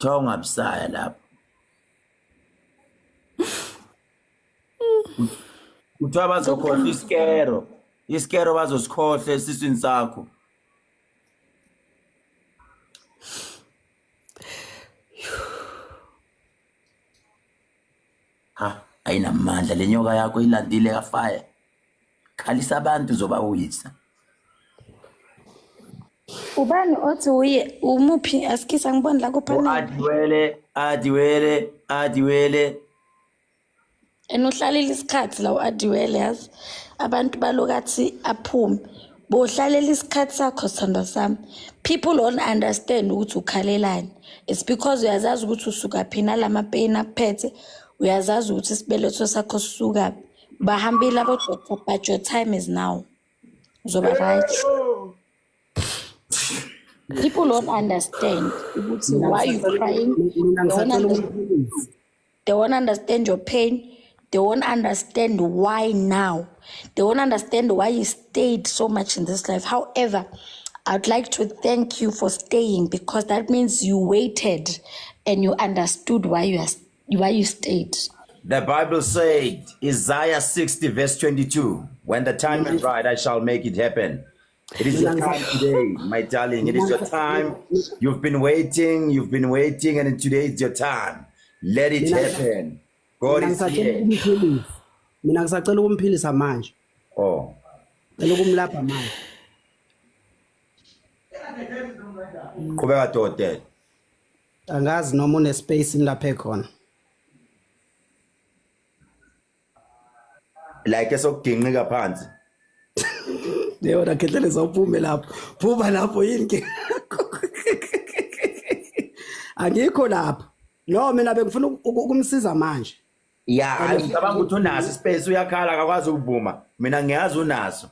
Kuthiwa ungabusaya lapho. Kuthiwa bazokhohlwa isikero. Isikero bazosikhohlwa esiswini sakho. Ha, ayinamandla le nyoka yakho ilandile kafire. Khalisa abantu uzobawisa. Ubani othi uye umuphi asikisa ngiboni la kupanel. Adiwele, adiwele, adiwele. And uhlalile isikhathi la u-Adiwele yazi. Abantu balokathi aphume. Bohlalela isikhathi sakho sithandwa sami. People don't understand ukuthi ukhalelani. It's because uyazazi ukuthi usuka phi nalama pain akuphethe. Uyazazi ukuthi isibeletho sakho sisukaphi. Bahambile abo-doctor but your time is now. Uzoba right. People don't understand ukuthi Mina why you ngisacela crying. mina They won't ngisacela understand. ukumphilisa. They won't understand your pain. They won't understand why now. They won't understand why you stayed so much in this life. However, I'd like to thank you for staying because that means you waited and you understood why you are why you stayed. The Bible said, Isaiah 60, verse 22, when the time is right, I shall make it happen. It is your Mina time today, my darling. It is mina your time. You've been waiting, you've been waiting, and today is your time. Let it mina happen. God mina is ngisacela here. ukumphilisa. Mina ngisacela ukumphilisa manje. Oh. Cela ukumlapha manje. Qhubeka dokotela. Angazi noma une space lapha ekhona. Like esokuginqika phansi. Yona khehleleza uphume lapho. Phuma lapho yini ke? Angikho lapho. No mina bengifuna ukumsiza manje. Ya, hayi ngicabanga ukuthi unaso ispace uyakhala akakwazi ukuvuma. Mina ngiyazi unaso.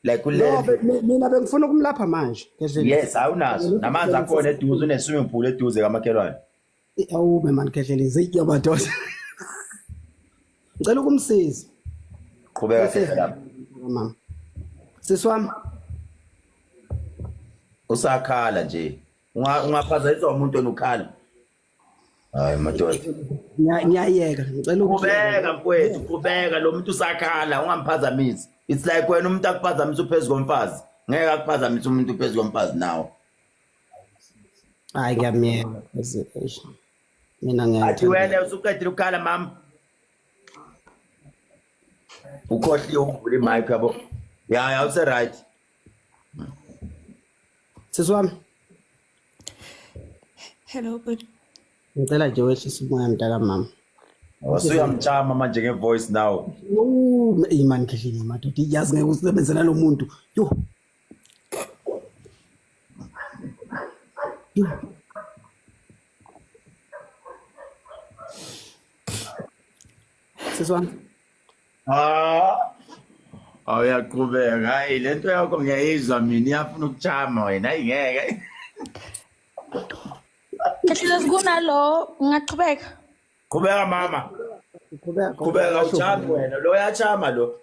Like No ulele. mina bengifuna ukumlapha manje Khehlelezi. Yes, awunaso. Namanzi akhona eduze une swimming pool eduze kamakhelwane. Awume man Khehlelezi iyabadoda. Ngicela ukumsiza. Qhubeka Bese khehla lami. mama. Sisi wami Usakhala nje. Ungaphazanyiswa umuntu onukhala. Hayi madoda. Ngiyayeka ngicela ukuyeka. Qhubeka mfowethu, qhubeka lo muntu usakhala ungamphazamisi. It's like wena umuntu akuphazamisa uphezu komfazi. Ngeke akuphazamise umuntu uphezu komfazi nawe. Hayi ngiyamyeka. Eish, Mina Athi ngiyayithanda. wena usuqedile ukukhala mama. Ukhohliwe ukuvula imic yabo. Ya ya use right. Sisi wami Hello, but ngicela nje wehlise umoya mntaka mama. Usuyamchama manje ngevoice now. Yo, imani Khehlelezi madoda iyazi ngeke usebenzela lo muntu. Yo. Yo. Sisi wami Ah. Awuyaqhubeka. Hayi lento yakho ngiyayizwa mina iyafuna ukuchama wena. Hayi ngeke. Khehlelezi kunalo ngingaqhubeka. Qhubeka mama. qhubeka Qhubeka uchami wena. Lo uyachama lo.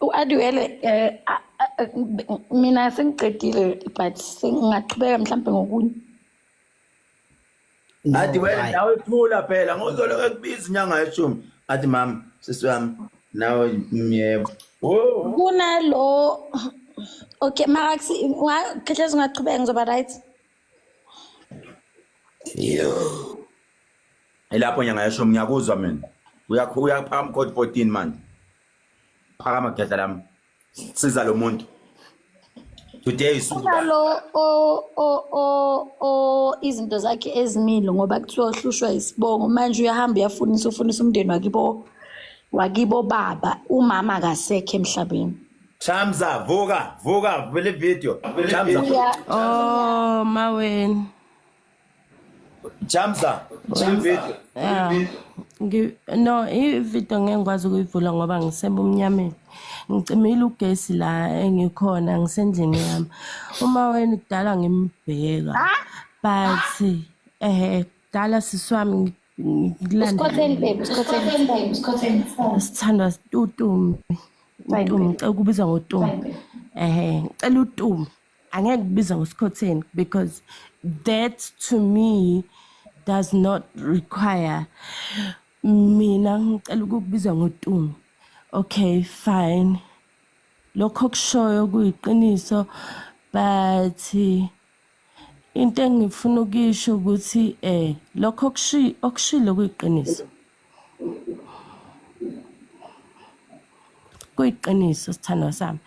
U-Adiwele eh mina sengiqedile but sengingaqhubeka mhlambe ngokunye. No, Athi wena hayi. nawe thula phela ngozoloku ekubiza inyanga yeshumi. Athi mama sisi wami nawe yebo. Oh. Kunalo okay mara Khehlelezi ungaqhubeka ngizoba right. Yo. Ilapho nyanga yeshumi ngiyakuzwa mina. Uyaphakama code 14 manje. Phakama khehla lami. Siza lo muntu. Today is Kunalo o o o o izinto zakhe ezimile ngoba kuthiwa uhlushwa isibongo manje uyahamba uyafunisa ufunisa umndeni wakibo wakibo baba umama akasekho emhlabeni. Chamza vuka vuka vula video. Chamza Uya Oh, maweni. Chamza vula video. Yeah. No, i-video ngeke ngikwazi ukuyivula ngoba ngisebumnyameni. Ngicimile ugesi la engikhona ngisendlini yami. Uma wena kudala ngimbheka. But kudala sisi wami Usikhotheni babe, usikhotheni babe, usikhotheni. Sithandwa uTumi. Fine uTumi babe. ngicela ukubizwa ngoTumi. Fine babe. Ngicela uTumi. Angeke kubiza ngosikhotheni because that to me does not require mina ngicela ukukubiza ngoTumi. Okay, fine. Lokho okushoyo kuyiqiniso but into engifuna ukuyisho ukuthi lokho okushilo kuyiqiniso. Kuyiqiniso sithandwa sami.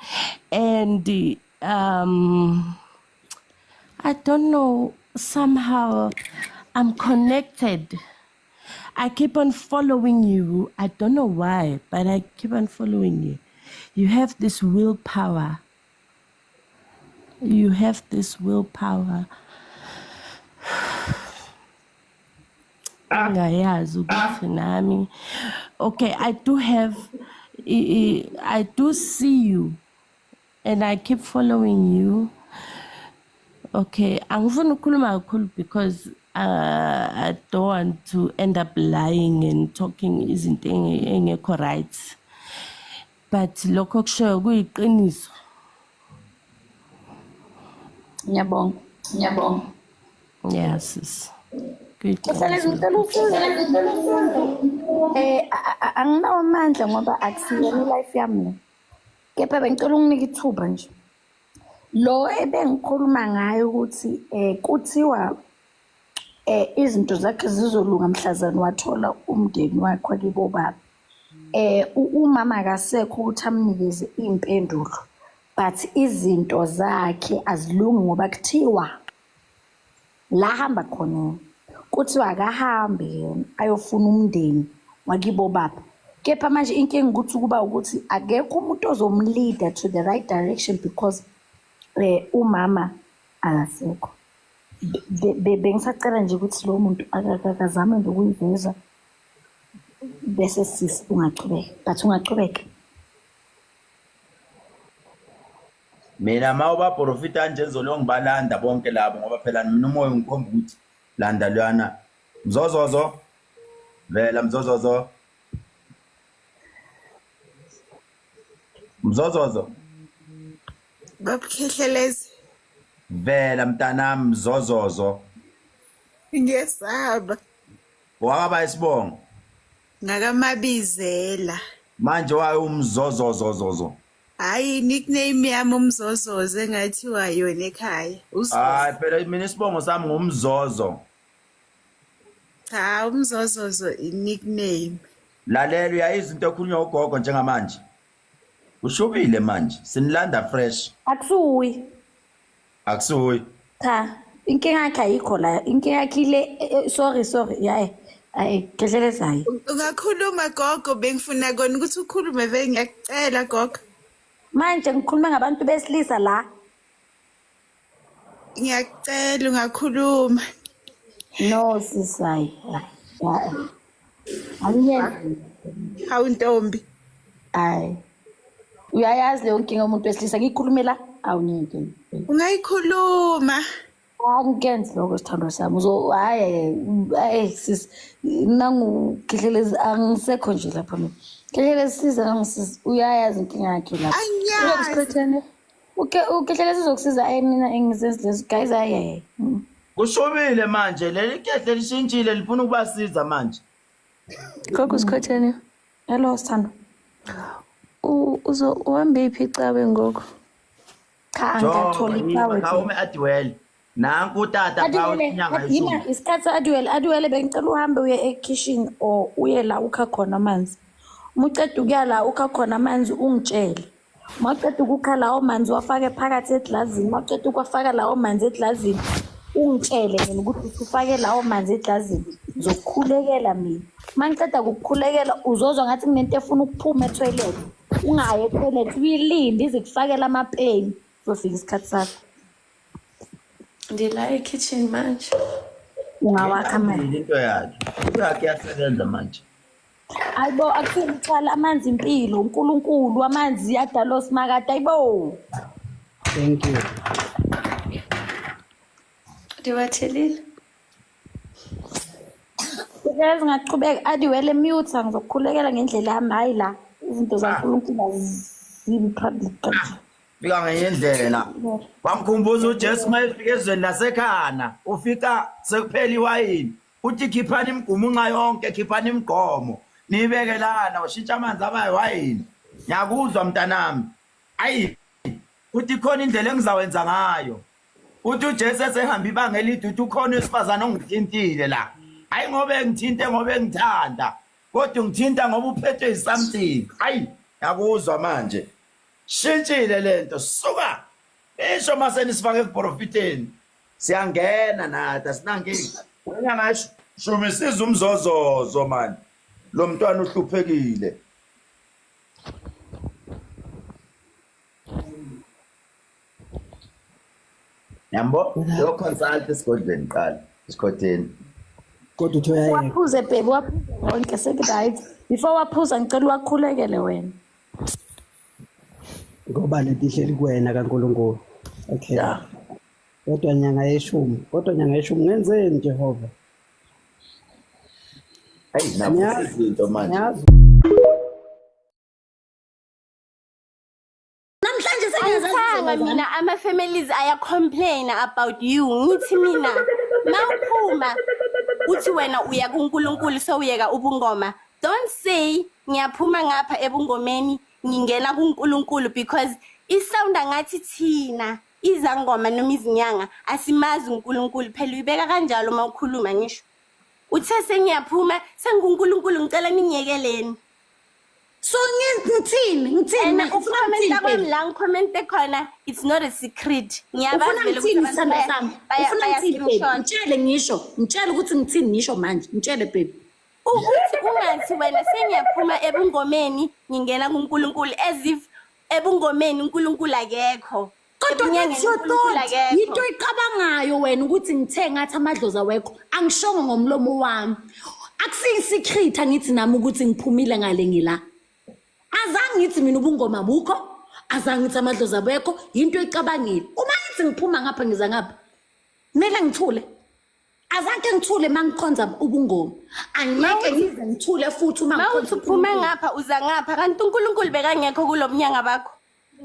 And I don't know, somehow I'm connected. I keep on following you. I don't know why, but I keep on following you. You have this willpower. You have this willpower. Engayazi ukuthi nami. Okay, I do have, I do see you and I keep following you. Okay, angifuni ukukhuluma kakhulu because I don't want to end up lying and talking izinto engekho right. But lokho okushoyo kuyiqiniso. Ngiyabonga. Ngiyabonga. Yeah, sis. Kuhlale Kuyiqiniso. ngicela usizo. Anginawo amandla ngoba akusiyona i-life yami le. Kepha bengicela unginike ithuba nje. Lo ebengikhuluma ngayo ukuthi kuthiwa izinto zakhe zizolunga mhlazane wathola umndeni wakhe wakibo baba. Umama akasekho ukuthi amnikeze iy'mpendulo, but izinto zakhe azilungi ngoba kuthiwa la hamba khona yena, kuthiwa akahambe yena ayofuna umndeni wakibo baba. Kepha manje inkinga ukuthi kuba ukuthi akekho umuntu ozomleada to the right direction because umama akasekho. Bengisacela nje ukuthi lo muntu akazame nje ukuyiveza bese sisi ungachubeka, but ungachubeka. Mina ma ubaprofita nje ngizolo ngibalanda bonke labo ngoba phela mina umoya ungikhomba ukuthi landa lwana. Mzozozo. Vela mzozozo. Mzozozo. Babukhehlelezi. Vela mntanami mzozozo. Ngiyesaba. Wakaba isibongo. Ngakamabizela. Manje waye umzozozozozo. Hayi nickname yami umzozozo engathiwa yona ekhaya. Uzozo. Hayi phela mina isibongo sami ngumzozo. Cha umzozozo i-nickname. Lalela uyayizwa into ekhulunywa ugogo njengamanje. Ushubile manje sinilanda fresh. Akusuyi. Akusuyi. Cha, inkinga yakhe ayikho la. Inkinga yakhe ile sorry sorry yayi. Ayi kehlelezayo. Ungakhuluma gogo bengifuna kona ukuthi ukhulume vele ngiyakucela gogo. Manje ngikhuluma ngabantu besilisa la. Ngiyakucela ungakhuluma. No sisayi. Angiyenzi. Hawu ntombi. Hayi. Uyayazi leyo nkinga umuntu wesilisa ngiyikhulumela awunyeke. Ungayikhuluma. Angikwenzi lokho sithandwa sami. Uzo hayi hayi sis nangu Khehlelezi angisekho nje lapha mina. Khehlelezi siza nangisiza uyayazi inkinga yakhe lapha. Angiyazi. UKhehlelezi uzokusiza ayi mina engizenzi lezo guys hayi hayi. Kushubile manje leli kehle lishintshile lifuna ukubasiza manje. Gogo Sikhotheni. Hello sithandwa. Uzo uhambe iphi icawe ngoku? Cha angikatholi icawe. Khawume Adiwele. Nanku utata phawu inyanga Yima yeshumi. isikhathi Adiwele Adiwele bengicela uhambe uye ekitchen or uye la ukha khona amanzi. Uma uceda ukuya la ukha khona amanzi ungitshele. Uma uceda ukukha lawo manzi wafake phakathi eglazini, uma uceda ukuwafaka lawo manzi eglazini ungitshele mina ukuthi usufake lawo manzi eglazini ngizokukhulekela mina. Uma ngiceda ukukukhulekela uzozwa ngathi kunento efuna ukuphuma ethoyilethi. Ungayi ethoyilethi uyilinde ize kufakele amapeni kuzofika isikhathi sakho. Ndila ekitchen manje. Ungawakha amanzi. Into yakhe. Into yakhe iyasebenza manje. Ayibo akuthini uthwala amanzi impilo uNkulunkulu amanzi adala osimakade ayibo. Thank you. Ndiwathelile. Yazi ngaqhubeka Adiwele mute ngizokukhulekela ngendlela yami hayi la izinto zaNkulunkulu azibi public kanje. Fika ngenye indlela. Wamkhumbuza uJesu uma efika ezweni laseKhana, ufika sekuphela iwayini. Uthi khiphani imigumunxa yonke, khiphani imigqomo. Niyibeke lana, ushintsha amanzi aba yiwayini. Ngiyakuzwa mntanami. Ayi, uthi khona indlela engizawenza ngayo. Uthi uJesu esehamba ibanga elide uthi ukhona wesifazane ongithintile la. Hayi ngoba engithinte ngoba engithanda. Kodwa ungithinta ngoba uphethwe yi-something. Hayi, ngiyakuzwa manje. Shintshile lento, suka. Isho mase nisifake ekuprofiteni. Siyangena nathi asinankinga. Wena ngasho shumi siza umzozozo man. Lo mntwana uhluphekile. Yambo, yo consult esigodlweni qala, esikhotheni. Kodwa uthi uyayeka. Waphuze baby, waphuze wonke seku-right. Before waphuza ngicela uwakhulekele wena. Ngoba lento ihleli kuwena kaNkulunkulu. Okay. Yeah. Kodwa nyanga yeshumi, kodwa nyanga yeshumi ngenzeni Jehova? Hey, nakho Ngiyazi. izinto manje. Ngiyazi Namhlanje sengiyazazi Angithanga izinto mina ama-families aya-complain about you ngithi mina mawuphuma uthi wena uya kuNkulunkulu sowuyeka ubungoma don't say ngiyaphuma ngapha ebungomeni ngingena kuNkulunkulu because isounda ngathi thina izangoma noma izinyanga asimazi uNkulunkulu phela uyibeka kanjalo uma ukhuluma ngisho uthe sengiyaphuma senginguNkulunkulu ngicela ningiyekeleni. So ngithini ngithini And mina ufuna ngithini uku-commenta kwami baby? la ngi-commente khona it's not a secret. Ngiyabazi Ufuna vele ukuthi ngithini abantu sithandwa baya sami? baya Ufuna baya ngithini baby? screenshot. Ngitshele ngisho, ngitshele ukuthi ngithini ngisho manje. Ngitshele baby. Ukuthi ungathi wena sengiyaphuma ebungomeni ngingena kuNkulunkulu as if ebungomeni uNkulunkulu akekho. Kodwa that's Ebunyangeni your uNkulunkulu thought. akekho. Yinto oyicabangayo wena ukuthi ngithe ngathi amadlozi awekho. Angishongo ngomlomo wami. Akusiyi-secret angithi nami ukuthi ngiphumile ngale ngila. Azange ngithi mina ubungoma bukho. Azange ngithi amadlozi abekho. Yinto oyicabangile. Uma ngithi ngiphuma ngapha ngiza ngapha. Kumele ngithule. Azange ngithule uma ngikhonza ubungoma. Angeke ngize ngithule futhi uma ngikhonza Mawuthi uphume uNkulunkulu. ngapha uza ngapha kanti uNkulunkulu bekangekho kulo mnyanga bakho.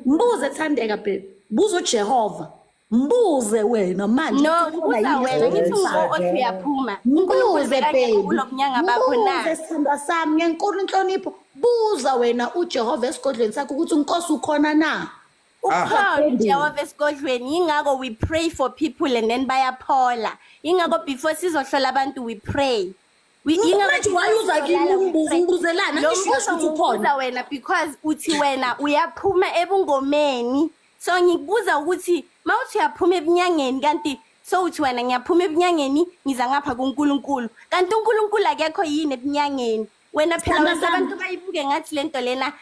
Mbuze Thandeka baby. Buza uJehova. Mbuze wena manje No, ukuthi ukhona ngibuza yini wena ngithi esigodlweni nguwe sakho. othi uyaphuma. uNkulunkulu Mbuze bekangekho baby. kulo mnyanga bakho na? Mbuze sithandwa sami ngenkulu inhlonipho. Buza wena uJehova esigodlweni sakho ukuthi uNkosi ukhona na. Ukhona uJehova esigodlweni yingakho we pray for people and then bayaphola. Yingakho before sizohlola abantu we pray. Manje why uza kimi ungibuza ungibuzelana Lo ngisho mbuzo ukuthi ukhona. ngiwubuza wena because uthi wena uyaphuma ebungomeni so ngikubuza ukuthi mawuthi uyaphuma ebunyangeni kanti so uthi wena ngiyaphuma ebunyangeni ngiza ngapha kuNkulunkulu kanti uNkulunkulu akekho yini ebunyangeni wena phela Sithandwa wenza sami. abantu bayibuke ngathi lento lena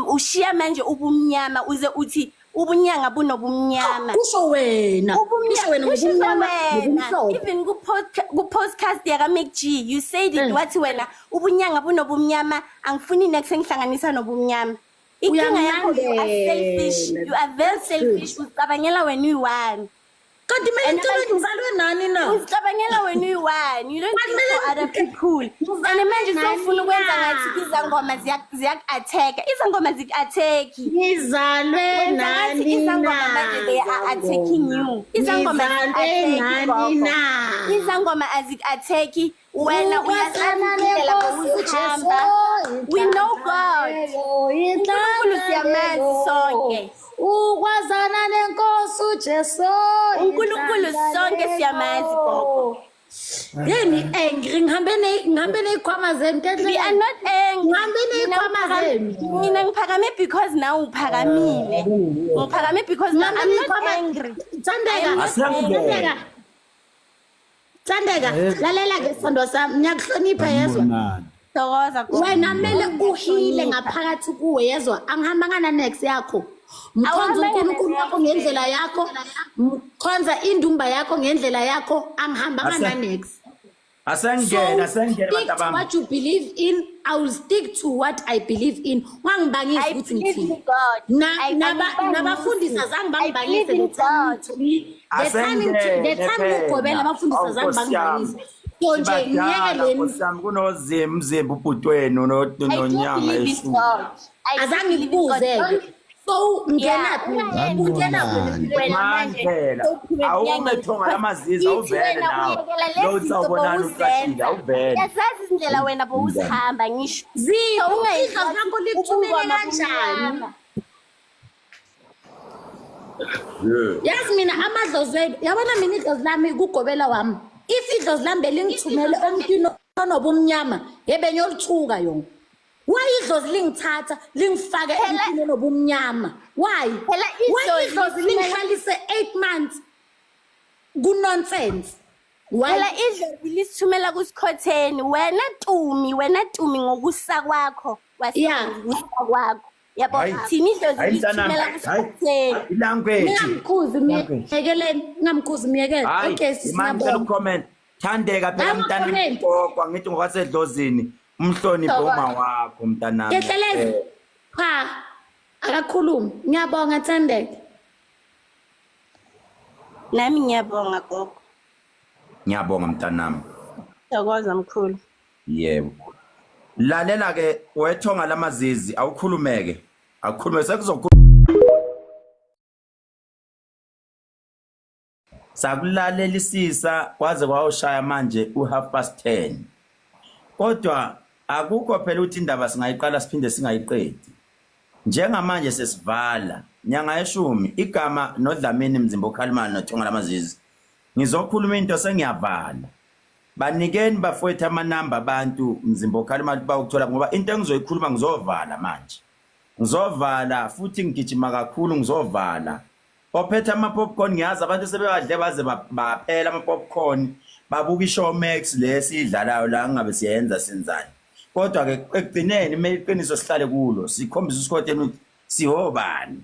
ushiya manje ubumnyama uze uthi ubunyanga bunobumnyama Kusho wena. Kusho wena Kusho ngobumnyama wena. nobumhlophe. Even ku-podcast yaka-Mac G, you said it wathi wena ubunyanga bunobumnyama angifuni next engihlanganisa nobumnyama. Inkinga yakho you are selfish. Uyangibambela. You are very selfish. Uzicabangela wena uyi-one. Kanti mina And ngicabanga abantu- ngizalwe nani na? Uzicabangela wena uyi-one. You don't think for other people. Ngizalwe And manje nani sewufuna ukwenza na? ngathi izangoma ziyaku-attack-a. Izangoma ziku-attack-i. Ngizalwe Wenza ngathi nani izangoma na? manje they are attacking you. Izangoma Ngizalwe aziku-attack-i, nani gogo. na? Izangoma aziku-attack-i. Wena Ukwazana uyazazi indlela nenkosi bowuzihamba. uJesu, We know God. inhlanhla uNkulunkulu siyamazi leyo. sonke. Ukwazana nenkosi uJesu. uNkulunkulu inhlanhla sonke leyo. siyamazi, gogo. Yini angry ngihambe ngihambe nezikhwama zenu We are not angry. Ngihambe Mina nezikhwama ngiphakame- zenu. Mina ngiphakame because now uphakamile. Ngiphakame because now Ngihambe I'm not nezikhwama angry. Thandeka, Asiyangena. Thandeka. Thandeka, lalela ke sithandwa sami, ngiyakuhlonipha yezwa. Sanibonani. Thokoza gogo. Wena kumele uhile ngaphakathi kuwe yezwa, angihambanga na nex yakho. Mkhonza Awuhambanga uNkulunkulu na-nex. wakho ngendlela yakho, mkhonza indumba yakho ngendlela yakho, angihambanga na nex. Asengene, asengene stick bantu to abami. what you believe in. I will stick to what I believe in. Wangibangisa I ukuthi believe ngithini. in God. Na nabafundisi azange I bangibangise believe in the time God. the time the time Asengene ugobela phela. abafundisi Awu, azange Nkosi yami. bangibangise. So nje ngiyeke Sibadala leni Nkosi yami kunozimzimba ubhuti wenu I do nonyanga believe in yeshumi. God. I do azange believe in God. ngikubuze-ke. So Yeah, ungenaphi? ungayenzi Ungenaphi wena empilweni? wena manje Phela sewuphume awume ebunyangeni. thonga lamazizi Ithi awuvele wena nawe uyekela lo lezi zinto sawubonani ucashile bowuzenza. awuvele. Uyazazi izindlela wena bowuzihamba ngisho. Zipho, So ungayenzi idlozi ngathi lakho likuthumele ubungoma kanjani? bumnyama. Yazi mina amadlozi wethu, yabona mina idlozi lami kugobela wami. If idlozi lami belingithumele emntwini onobumnyama, yebe ngiyolithuka yona. Why idlozi lingithatha lingifake Phela emntwini onobumnyama? Why? phela Why idlozi idlozi lithumela lingihlalise 8 months ku nonsense? Why? phela idlozi lisithumela kusikhotheni wena Tumi wena Tumi ngokusa kwakho Yeah. wasenza ngokusa kwakho yabo Hayi. thina idlozi Hayi mntanami, lisithumela hayi. kusikhotheni Ilanguage. Ningamkhuzi miyekeleni, ningamkhuzi miyekele. Hayi, Okay, imani ngicela sisiyabonga. ukucomment. Thandeka phela Hayi, mntanami comment. gogo angithi ngokwasedlozini umhloniphe Thokoza. uma wakho mntanami. Kehlelezi. Eh, Cha. Akakhulumi. Ngiyabonga Thandeka. Nami ngiyabonga gogo. Ngiyabonga mntanami. Thokoza mkhulu. Yebo. Lalela ke wethonga lamazizi awukhulumeke. Awukhulume sekuzokhuluma Sakulalelisisa kwaze kwayoshaya manje u-10:30. Kodwa akukho phela ukuthi indaba singayiqala siphinde singayiqedi. Njengamanje sesivala nyanga yeshumi igama noDlamini Mzimba okhalimana nothonga lamazizi. Ngizokhuluma into sengiyavala. Banikeni bafowethu amanamba abantu Mzimba okhalimana ukuthi bawukuthola ngoba into engizoyikhuluma ngizovala manje. Ngizovala futhi ngigijima kakhulu ngizovala. Ophethe ama-popcorn ngiyazi abantu sebewadle baze baphela ama-popcorn babuka i-Showmax le esiyidlalayo la ngabe siyenza senzani. Kodwa ke ekugcineni kumele iqiniso sihlale kulo sikhombise usikhotheni ukuthi sihobani.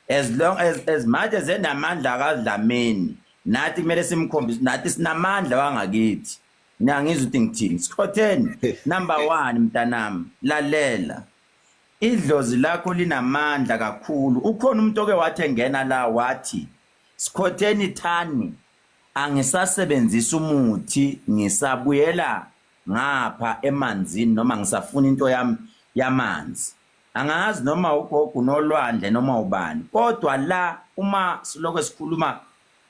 As long as much as enamandla kaDlamini nathi kumele simkhombise nathi sinamandla wangakithi. Niyangizwa ukuthi ngithini? Sikhotheni number 1 mntanami lalela. Idlozi lakho linamandla kakhulu. Ukhona umuntu oke wathi engena la wathi Sikhotheni thani angisasebenzisa umuthi ngisabuyela ngapha emanzini noma ngisafuna into yami yamanzi. Angazi noma ugogo nolwandle noma ubani kodwa la uma silokho sikhuluma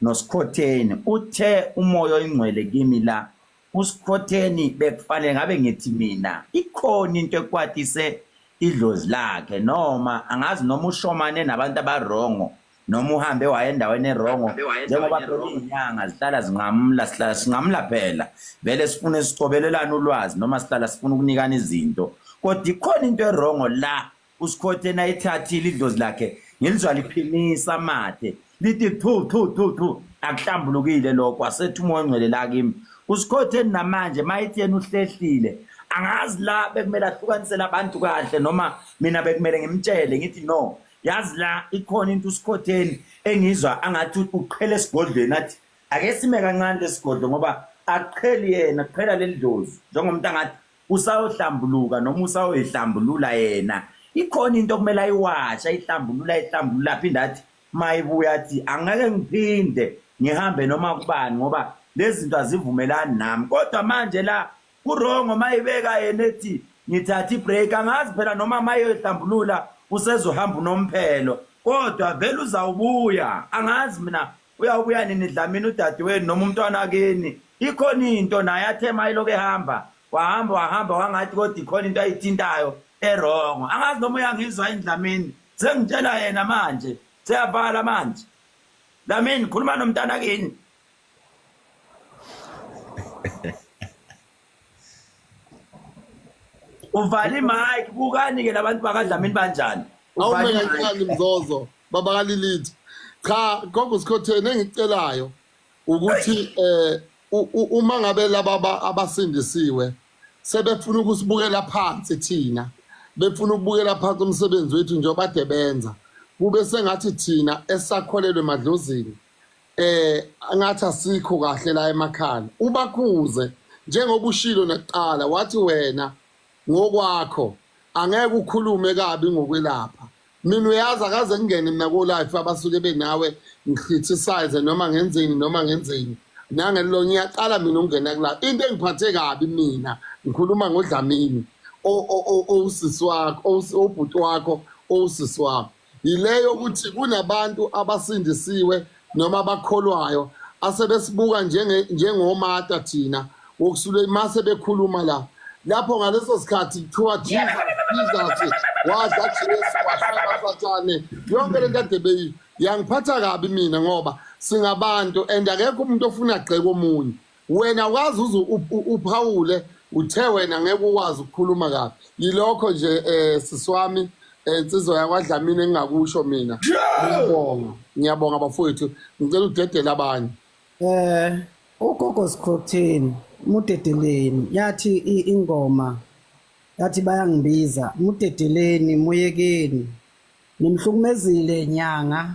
noSikhotheni uthe umoya oyingcwele kimi la uSikhotheni bekufanele ngabe ngithi mina ikhona into ekwatise idlozi lakhe noma angazi noma ushomane nabantu abarongo noma uhambe waye endaweni erongo njengoba phela iy'nyanga zihlala zinqamula sihlala sinqamula phela vele sifune sicobelelane ulwazi noma sihlala sifuna ukunikana izinto kodwa ikhona into erongo la uSikhotheni ayithathile idlozi lakhe ngilizwa liphimisa amathe lithi thu thu thu thu akuhlambulukile lokho asethi umoya ongcwele la kimi uSikhotheni namanje mayithi yena uhlehlile angazi la bekumele ahlukanisele abantu kahle noma mina bekumele ngimtshele ngithi no yazi la ikhona into uSikhotheni engizwa angathi uqhele esigodlweni athi ake sime kancane lesigodlo ngoba aqheli yena kuqhela leli dlozi njengomuntu angathi usayohlambuluka noma usayoyihlambulula yena ikhona into okumele ayiwashe ayihlambulula ayihlambulula aphinde athi mayibuya athi angeke ngiphinde ngihambe noma kubani ngoba lezi zinto azivumelani nami kodwa manje la kurongo mayibeka yena ethi ngithatha ibreak angazi phela noma mayoyihlambulula usezohamba unomphelo kodwa vele uzawubuya angazi mina uyawubuya nini Dlamini udadewenu noma umntwana kini ikhona into naye athe mayiloku ehamba wahamba wahamba wangathi kodwa ikhona into ayithintayo erongo angazi noma uyangizwa indlamini sengitshela yena manje seyavala manje Dlamini khuluma nomntana kini uvala imic bukani ke labantu bakadlamini banjani Awume kancane Mzozo baba kaLilithi cha gogo Sikhotheni engicelayo ukuthi uma ngabe laba abasindisiwe sebefuna ukusibukela phansi thina befuna ukubukela phansi umsebenzi wethu njengoba kade benza kube sengathi thina esakholelwe emadlozini ngathi asikho kahle la emakhaya ubakhuze njengoba ushilo nakuqala wathi wena ngokwakho angeke ukhulume kabi ngokwelapha mina uyazi akaze ngingene mina ko-life abasuke benawe ngicriticize noma ngenzeni noma ngenzeni nangelilo ngiyaqala mina ukungena kula into engiphathe kabi mina ngikhuluma ngoDlamini owusisi wakho obhuti wakho owusisi wami. Yileyo ukuthi kunabantu abasindisiwe noma abakholwayo asebesibuka njenge njengomata thina wokusule mase bekhuluma la lapho ngaleso sikhathi kuthiwa Jesus Jesus wadla Jesu washaya sathane yonke lento ade beyi yangiphatha kabi mina ngoba singabantu and akekho umuntu ofuna agxeke omunye wena wazi uze uphawule uthe wena ngeke ukwazi ukukhuluma kabi yilokho nje eh siswami eh, insizwa yakwaDlamini engingakusho mina ngiyabonga ngiyabonga bafowethu ngicela udedele abanye Eh ugogo Sikhotheni mudedeleni yathi ingoma yathi bayangibiza mudedeleni muyekeni nimhlukumezile nyanga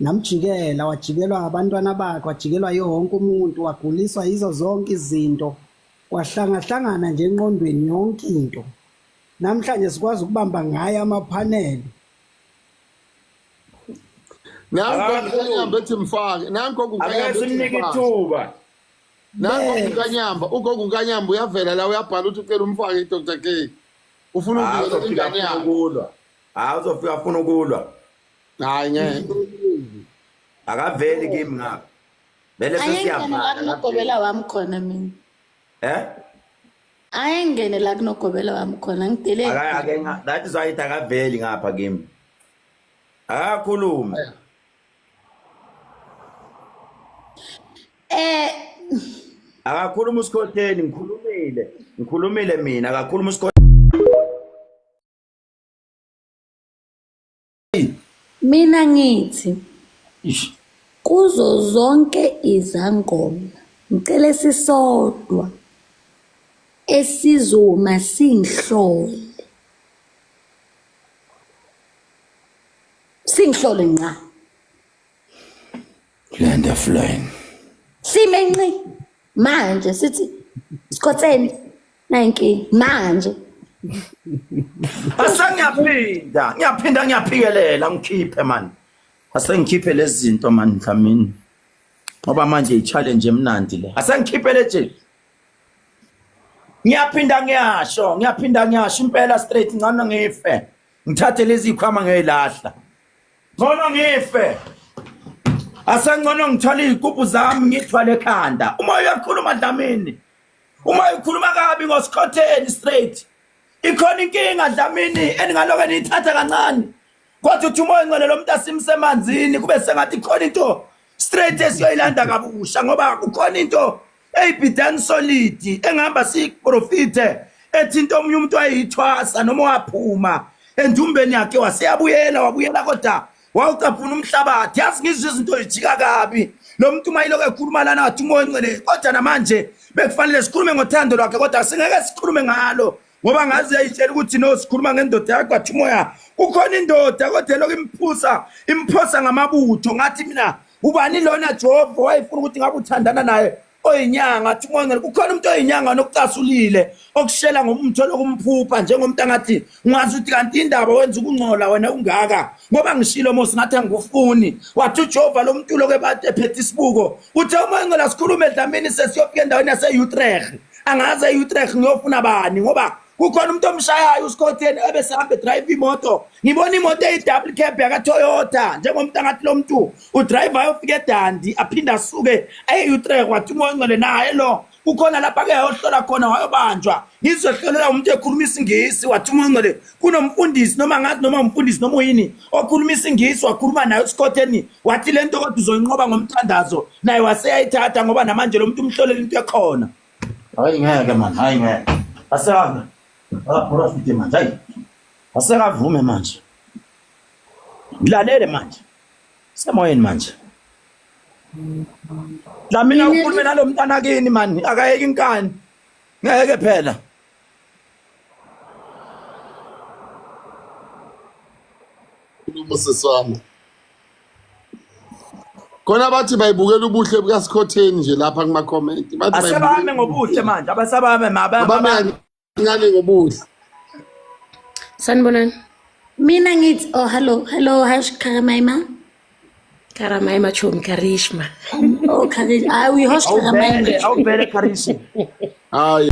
namjikela wajikelwa abantwana bakhe wajikelwa yonke umuntu waguliswa yizo zonke izinto kwahlangahlangana nje enqondweni yonke into namhlanje sikwazi ukubamba ngaye amaphaneli nanko unkanyamba ethi mfake nanko Ake simnike ithuba. Nanko unkanyamba ugogo unkanyamba uyavela la uyabhala uthi ucela umfake iDr K ufuna ukuvikela ingane yakhe ukulwa. Hayi uzofika afuna ukulwa. Hayi ngeke. Akaveli kimi ngapha. Vele Ayengene la sesiyavala. kunogobela wami khona mina. Eh? Ayengene la kunogobela wami khona ngidelele. Aka ake that is why ithi akaveli ngapha kimi. Akakhulumi. Eh Akakhuluma usikhotheni ngikhulumile. Ngikhulumile mina akakhuluma usikhotheni. Mina ngithi Ish. kuzo zonke izangoma ngicela esisodwa esizoma singihlole singihlole nqa Land of flame. Sime nqi manje sithi sikhotheni nayinkinga manje. Asengiyaphinda, ngiyaphinda ngiyaphikelela ngikhiphe man. Asengikhiphe lezi zinto man Dlamini. Ngoba manje i-challenge emnandi le. Asengikhiphe le nje. Ngiyaphinda ngiyasho, ngiyaphinda ngiyasho impela straight ngcono ngife. Ngithathe lezi zikhwama ngiyilahla. Ngcono ngife. Asengcono ngithwale izigubhu zami ngithwale ekhanda. Uma uyakhuluma Dlamini. Uma ukhuluma kabi ngosikhotheni straight. Ikhona inkinga Dlamini eningaloke niyithatha kancane. Kodwa uthi umoya ongcwele lo muntu asimsemanzini kube sengathi khona into straight esiyoyilanda kabusha ngoba kukhona into eyibhidani solid engihamba siyiprofithe ethi into omunye umuntu wayeyithwasa noma waphuma endumbeni yakhe waseyabuyela wabuyela kodwa wawucaphuna umhlabathi yazi ngizwe izinto zijika kabi lo muntu uma ilokhu ekhuluma lana wathi umoya ongcwele kodwa namanje bekufanele sikhulume ngothando lwakhe kodwa singeke sikhulume ngalo ngoba ngaze yayitshela ukuthi no sikhuluma ngendoda yakho athi umoya kukhona indoda kodwa elokhu imphusa imphosa ngamabutho ngathi mina ubani lona Jehova wayefuna ukuthi ngabe uthandana naye oyinyanga athi umoya kukhona umuntu oyinyanga nokucasulile okushela ngomutho lokumphupha njengomuntu angathi ngazi ukuthi kanti indaba wenza ukungcola wena ungaka ngoba ngishilo mos ngathi angikufuni wathi uJehova lo muntu lokho ephethe isibuko uthe umoya ngcola sikhulume edlamini sesiyofika endaweni yase-Utrecht angaze e-Utrecht ngiyofuna bani ngoba kukhona umuntu omshayayo usikhotheni ebesehamba edrive imoto ngibona imoto eyi-double cab yakatoyota njengomuntu angathi lo muntu udrayiva ayofika edandi aphinde asuke aye-utrecht wathi umoya ongcwele naye lo kukhona lapha ke ayohlola khona wayobanjwa ngizohlolela umuntu ekhuluma isingisi wathi umoya ongcwele kunomfundisi noma ngazi noma umfundisi noma uyini okhuluma isingisi wakhuluma naye usikhotheni wathi le nto kodwa uzoyinqoba ngomthandazo naye waseyayithatha ngoba namanje lo muntu umhlolela into ekhona hayi ngeke man hayi ngeke asekavume akaprofite manje hayi asekavume manje ngilalele manje semoyeni manje la mina ukhulume nalo mntana kini mani akayeki inkani ngeke phela Khuluma sisi wami. Khona bathi bayibukela ubuhle bukaSikhotheni nje lapha kuma comment. Bathi Asebame ngobuhle manje abasabame mabame kancane ngobuhle. Sanibonani. Mina ngithi oh hello hello hash Karamaima. Karamaima chomi Karishma. Oh Karishma. Ah we host Karamaima. Awuvele Karishma. Hayi.